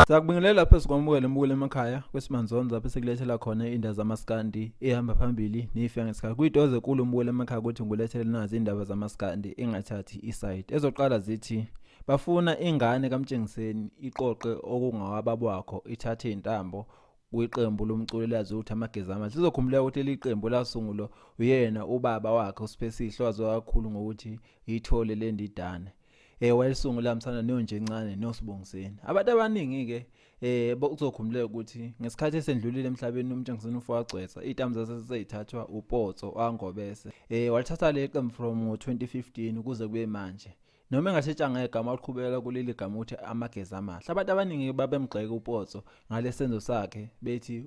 Siyakubingelela phezu kwamukele mbukele emakhaya kwesimanzonzo lapho sekulethela khona indaba zamaskandi ehamba phambili neyifika ngesikhathi. Kuyitoze kulo mbukele emakhaya ukuthi ngilethele nazi indaba zamaskandi engathathi iside. Ezoqala zithi bafuna ingane kaMtshengiseni iqoqe okungawababa wakho ithathe intambo kwiqembu lomculo elaziwa ukuthi Amageza Amahle. Sizokhumbula ukuthi leli qembu lasungulwa uyena ubaba wakhe uSiphesihle owaziwa kakhulu ngokuthi ithole lendidane. Wayesungula msana noNjencane noSibongiseni. Abantu abaningi ke kuzokhumbuleka ukuthi ngesikhathi esendlulile emhlabeni uMtshengiseni uFowagcwetha izintambo zaseseyithathwa uPotso waNgobese. Walithatha leli qembu from ngo-2015 kuze kube manje. Noma engashetshanga ngegama waliqhubekela kuleli gama ukuthi Amageza Amahle. Abantu abaningi babemgxeka uPotso ngalesenzo sakhe bethi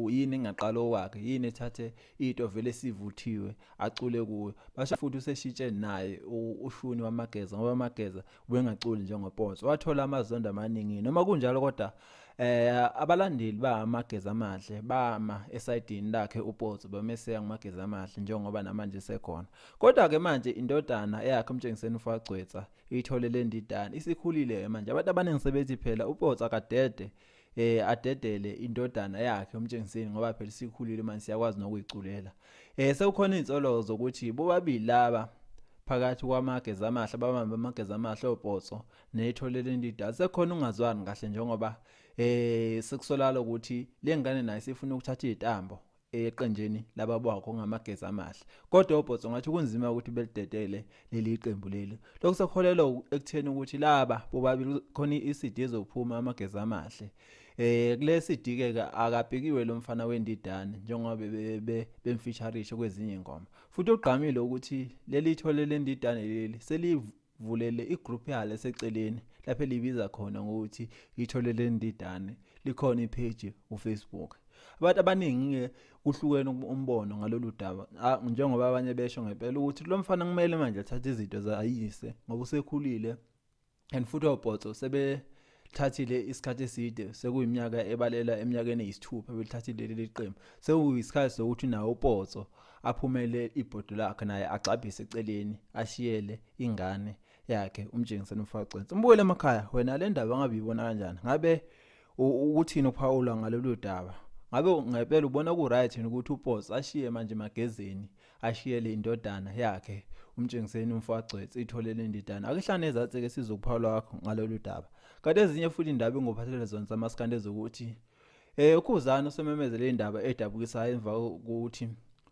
yini engaqala owakhe, yini ethathe into vele sivuthiwe acule kuyo. Basho futhi useshintshe naye ushuni wamageza ngoba amageza ubengaculi njengoPotso. Wathola amazondo amaningi noma kunjalo kodwa abalandeli ba Amageza Amahle bama esayidini lakhe uPotso bameseka ngomageza amahle njengoba namanje sekhona. Kodwa ke manje indodana eyakhe uMtshengiseni uFagcwetsa ithole le ndidane isikhulile manje. Abantu abaningi sebethi phela uPotso akadede adedele indodana yakhe uMtshengiseni ngoba phela isikhulile manje siyakwazi nokuyiculela. Sekukhona izinsolo zokuthi bobabili laba phakathi kwamageza amahle babambe amageza amahle oPotso nethole lendidane sekukhona ungazwani kahle njengoba sekusolala ukuthi lengane nayo sifuna ukuthatha izintambo eqenjini lababwakho ngamageza amahle. Kodwa oPotso ngathi kunzima ukuthi belidedele leli qembu leli. Lokhu sekuholelwa ekutheni ukuthi laba bobabili khona iCD ezophuma amageza amahle. Kule CD ke akabhikiwe lo mfana wendidane njengoba bemfeatureishe kwezinye ingoma. Futhi ogqamile ukuthi leli thole lendidane leli selivulele igroup yalo eseceleni lapho elibiza khona ngokuthi ithole lendidane, likhona ipage uFacebook. Abantu abaningi ke kuhlukene umbono ngalolu daba njengoba abanye besho ngempela ukuthi lo mfana kumele manje athathe izinto zayise ngoba usekhulile and futhi oPotso sebethathile isikhathi eside, sekuyiminyaka ebalela eminyakeni eyisithupha belithathile leli qembu. Sekuyisikhathi sokuthi nawo uPotso aphumele ibhodo lakhe naye agxabhise eceleni ashiyele ingane yakhe uMtshengiseni uMfowagcwensa. Umbukele emakhaya wena le ndaba ngabe uyibona kanjani? Ngabe ukuthini uphawula ngalolu daba? Ngabe ngempela ubona ku right ukuthi uPotso ashiye manje emagezeni ashiyele indodana yakhe uMtshengiseni uMfowagcwetsa ithole le ndidane? Ake hlane ezatsi ke sizokuphawula kwakho ngalolu daba. Kanti ezinye futhi indaba engophathele zona zamaskandi ezokuthi uKhuzani usememezele indaba edabukisayo emva kokuthi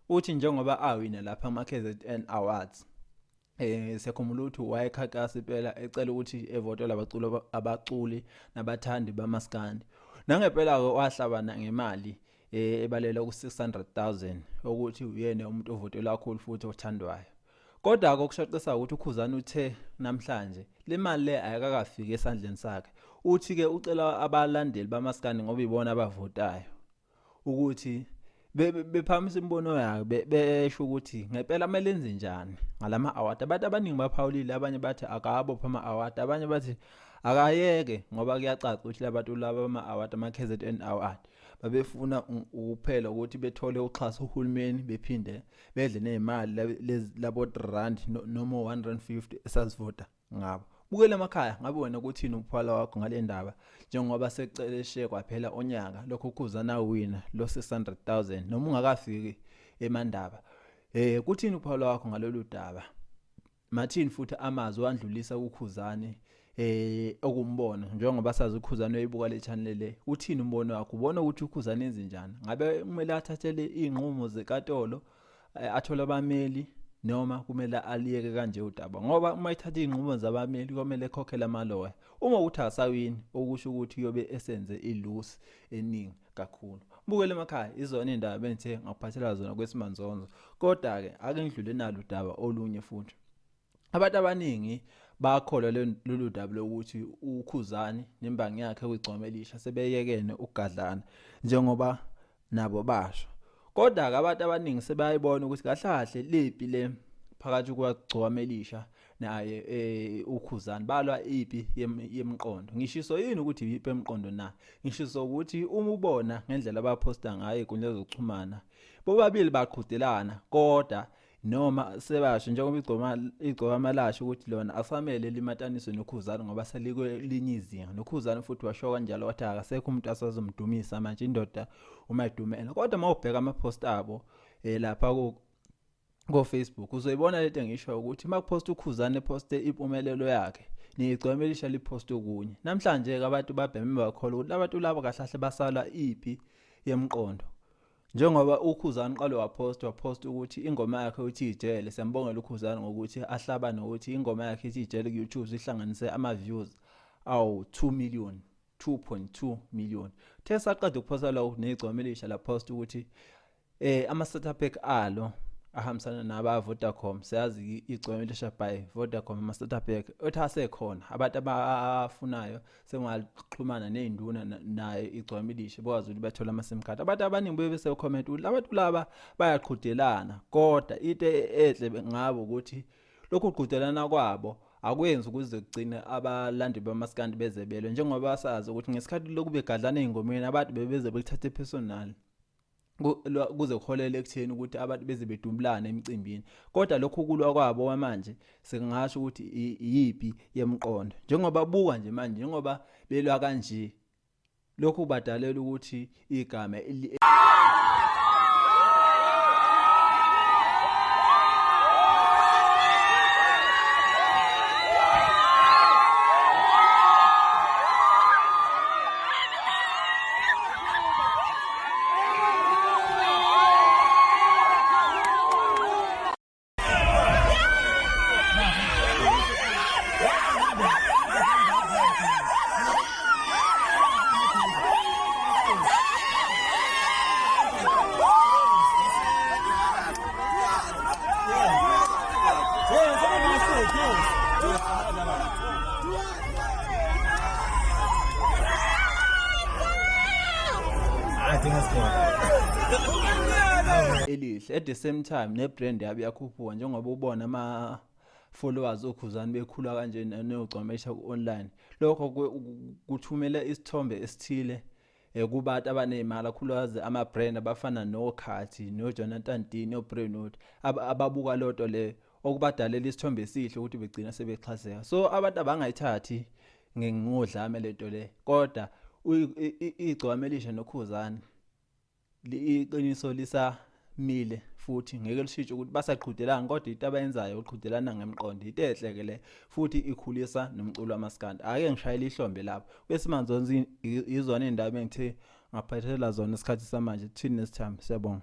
uthi njengoba awina lapha ama KZN Awards siyakhumbula ukuthi wayekhankasa impela ecela ukuthi evotele abaculi nabathandi bamaskandi. Nangempela ke wahlabana ngemali ebalelwa ku-600,000 ukuthi uyena umuntu ovotelwa kakhulu futhi othandwayo. Kodwa ke okushaqisa ukuthi uKhuzani uthe namhlanje le mali le ayikakafiki esandleni sakhe. Uthi ke ucela abalandeli bamaskandi ngoba ibona abavotayo ukuthi bephakamisa imibono yayo besho ukuthi ngempela kumele enze njani ngalama award. Abantu abaningi baphawulile, abanye bathi akabophe ama award, abanye bathi akayeke ngoba kuyacaca ukuthi labantu laba ama award ama KZN award babefuna ukuphela ukuthi bethole uxhaso uhulumeni bephinde bedle nezimali lezi labo 3 rand noma 150 esazivota ngabo. Bukela emakhaya ngabe wena kuthini ukuphawula wakho ngale ndaba njengoba sekuceleshe kwaphela unyaka lokho uKhuzani awina lo 600,000 noma ungakafiki emandaba. Kuthini ukuphawula wakho ngalolu daba? Mathini futhi amazwi wandlulisa kuKhuzani okumbono njengoba sazi uKhuzani uyayibuka le channel le. Uthini umbono wakho? Ubona ukuthi uKhuzani enze njani? Ngabe kumele athathele inqumo zekatolo athole abameli noma kumele aliyeke kanje udaba? Ngoba uma ethatha izinqumo zabameli kumele ekhokhele amaloya. Uma ukuthi akasawini okusho ukuthi uyobe esenze iloss eningi kakhulu. Bukele emakhaya izona indaba bengithe ngakuphathela zona kwesimanzonzo. Kodwa ke ake ngidlule nalo udaba olunye futhi. Abantu abaningi bakholwa lolu daba lokuthi uKhuzani nembangi yakhe kuyigcoma elisha sebeyekene ukugadlana njengoba nabo basho. Kodwa ke abantu abaningi sebayibona ukuthi kahle kahle lempi le phakathi kwagcoma elisha naye uKhuzani balwa impi yemqondo. Ngishiso yini ukuthi impi yemqondo na? Ngishiso ukuthi uma ubona ngendlela abaphosta ngayo izinkundla zokuxhumana bobabili baqhudelana kodwa Noma sebasho njengoba igcoma igcokama lasho ukuthi lona asamele limataniswe noKhuzani ngoba selikwelinye izinga. NoKhuzani futhi washo kanjalo wathi akasekho umuntu asazomdumisa manje indoda uma idumela. Kodwa uma ubheka ama-post abo lapha ko-Facebook uzoyibona lento engisho ukuthi uma kuphosta uKhuzani eposte impumelelo yakhe nigcweme elisha liphoste okunye. Namhlanje-ke abantu babheme bakholwa ukuthi labantu labo kahle kahle basala ipi yemqondo. Njengoba uKhuzani uqale waphosta waphosta ukuthi ingoma yakhe uthi ijele siyambongela uKhuzani ngokuthi ahlabane ngokuthi ingoma yakhe ithi ijele ku-YouTube ihlanganise ama-views awu 2 million 2.2 million. Uthe saqeda ukuphosta lokho negcwama elisha laphosta ukuthi ama-starter pack alo ahambisana naba Vodacom siyazi igcweme elisha by Vodacom ama-starter pack othi asekhona abantu abafunayo sengaxhumana nezinduna naye igcwame elisha bakwazi ukuthi bathole ama-sim card. Abantu abaningi buye bese comment ukuthi labantu laba bayaqhudelana kodwa into enhle ngabo ukuthi lokhu kuqhudelana kwabo akwenzi ukuze kugcine abalandeli bamaskandi bezebelwe njengoba sazi ukuthi ngesikhathi lokhu begadlana ey'ngomeni abantu bebeze bekuthathe personal kuze kuholele ekutheni ukuthi abantu beze bedubulane emicimbini. Kodwa lokhu kulwa kwabo manje singasho ukuthi iyiphi yemqondo njengoba buka nje manje njengoba belwa kanje lokhu kubadalela ukuthi igama elihle at the same time ne-brand yabo iyakhuphuka njengoba ubona ama-followers okhuzani bekhula kanje neyogcwamesha ku-online. Lokho kuthumela isithombe esithile kubantu abaney'mali akhulukazi ama-brand abafana noKhathi noJonathan D noBrentwood ababuka loo nto leyo okubadalela isithombe esihle ukuthi begcina sebexhaseka. So abantu abangayithathi ngodlame lento le kodwa igcwame elisha noKhuzani iqiniso lisamile futhi ngeke lishintshe ukuthi basaqhudelana kodwa into abayenzayo uqhudelana ngemqondo into enhle ke le futhi ikhulisa nomculo wamaskandi. Ake ngishayele ihlombe lapho kwesimanje izona iy'ndaba engithe ngaphathela zona isikhathi samanje. Till next time, siyabonga.